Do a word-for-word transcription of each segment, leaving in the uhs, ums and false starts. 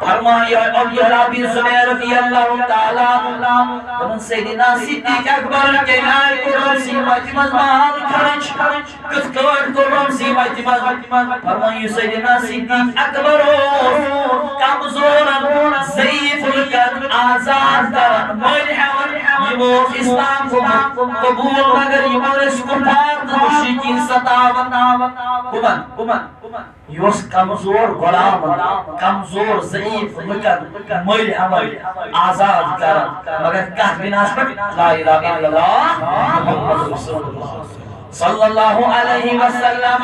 فرمایہِ عبداللہ بن زبیر رضی اللہ تعالیٰ عنہ، دوٚپُن، سیدنا صدیق اکبر کَمہِ آیہِ کوٚرُن سیٖمَتہِ منٛز مال خرچ؟ کِتھ کٲٹھۍ کوٚرُن سیٖمَتہِ منٛز؟ فرمٲیِو، سیدنا صدیق اکبر اوس کمزورن، ضعیف لُکن آزاد کران، مٔلۍ ہٮ۪وان۔ یِمو اوس اسلام قبول، مگر یِمن ٲسۍ کفار تہٕ مشرکین ستاوان۔ کٕمن؟ کٕمن؟ یہِ اوس کمزور غلام، کمزور ضعیف لُکن مٔلۍ ہٮ۪وان، آزاد کران، مگر کتھ بناس پٮ۪ٹھ؟ لا الہ الا اللہ محمد رسول اللہ صلی اللہ علیہ وسلم۔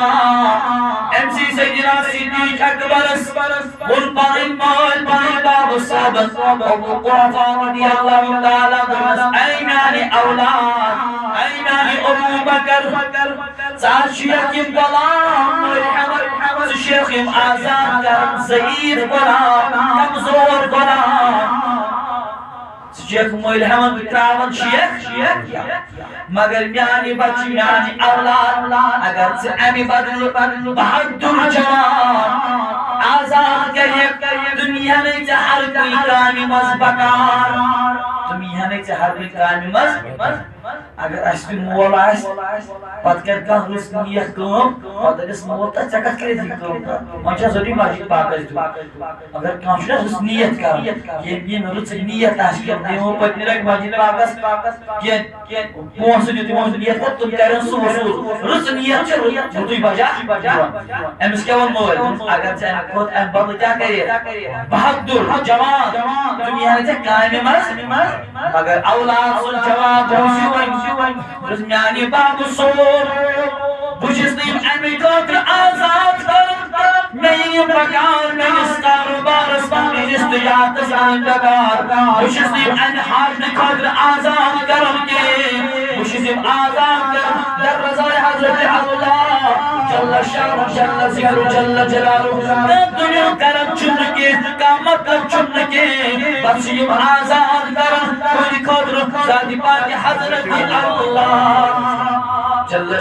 أمۍ سٕے سیدنا صدیق اکبرس ووٚن پنٕنۍ مٲلۍ، پنٕنۍ بابہٕ صٲبن، ابو قحافہ رضی اللہ تعالیٰ عنہ، دوٚپنس، اے میانہِ اولاد، اے میانہِ ابو بکر، ژٕ حظ چھُکھ یِم غلام مٔلۍ ہٮ۪وان، ژٕ چھُکھ یِم آزاد کران، ضعیف غلام، کمزور غلام۔ ژٕ چھُکھ مٔلۍ ہٮ۪وان، تراوان چھُکھ۔ مگر میانہِ بچہِ، میانہِ اولاد، اگر ژٕ امہِ بدلہٕ بہادر جوان آزاد کرکھ، تِم یِہنے ژےٚ ہر کُنہِ کامہِ منٛز بکار، تِم یِہنے ژےٚ ہر کُنہِ کامہِ منٛز۔ اگر اسہِ تہِ مول آسہِ، پتہٕ کرِ کانٛہہ رٕژ نیک کٲم، پتہٕ دپٮ۪س مول، تہٕ ژےٚ کتھ کٔرِتھ یہِ کٲم کران؟ وۄنۍ چھا ضروٗری مسجد پاکس دیُن؟ اگر کانٛہہ چھُنہ رٕژ نیت کران، ییٚمۍ یِم رٕژ نیت آسہِ کٔرمٕژ، یِمو پٔتمہِ لٹہِ مسجد پاکس کینٛہہ پونٛسہٕ دیُت، یِمو نیت کٔر، تِم کرن سُہ وصوٗل۔ رٕژ نیت چھِ رُت-، رُتُے بجا یِوان۔ أمِس کیٛاہ ووٚن مٲلۍ؟ اگر ژےٚ امہِ کھۄتہٕ امہِ بدلہٕ کیٛاہ کرِ؟ بہادُر جوان، تِم یِہن ژےٚ کامہِ منٛز۔ مگر اولاد سُنٛد جواب بوٗزِو وۄنۍ۔ دوٚپُس، میانہِ بابہٕ صٲب، بہٕ چھُس نہٕ یِم اَمہِ خٲطرٕ آزاد کران۔ مےٚ یِیہِ پگاہ میٲنِس کاروبارس منٛز، میٲنِس تجارتس منٛز پگاہ۔ بہٕ چھُس نہٕ یِم اَمہِ ہارنہٕ خٲطرٕ آزاد کران کینٛہہ۔ بہٕ چھُس یِم آزاد کران در رضایہِ حضرت اللہ جل شانہ، جل ذکرہ، جل جلالہ۔ کانٛہہ دُنیاہُک کرم چھُنہٕ کینٛہہ، کانٛہہ مطلب چھُنہٕ کینٛہہ۔ بس چھِ یِم آزاد کران کُنہِ خٲطرٕ، ذاتِ پاکِ حضرت اللہ جل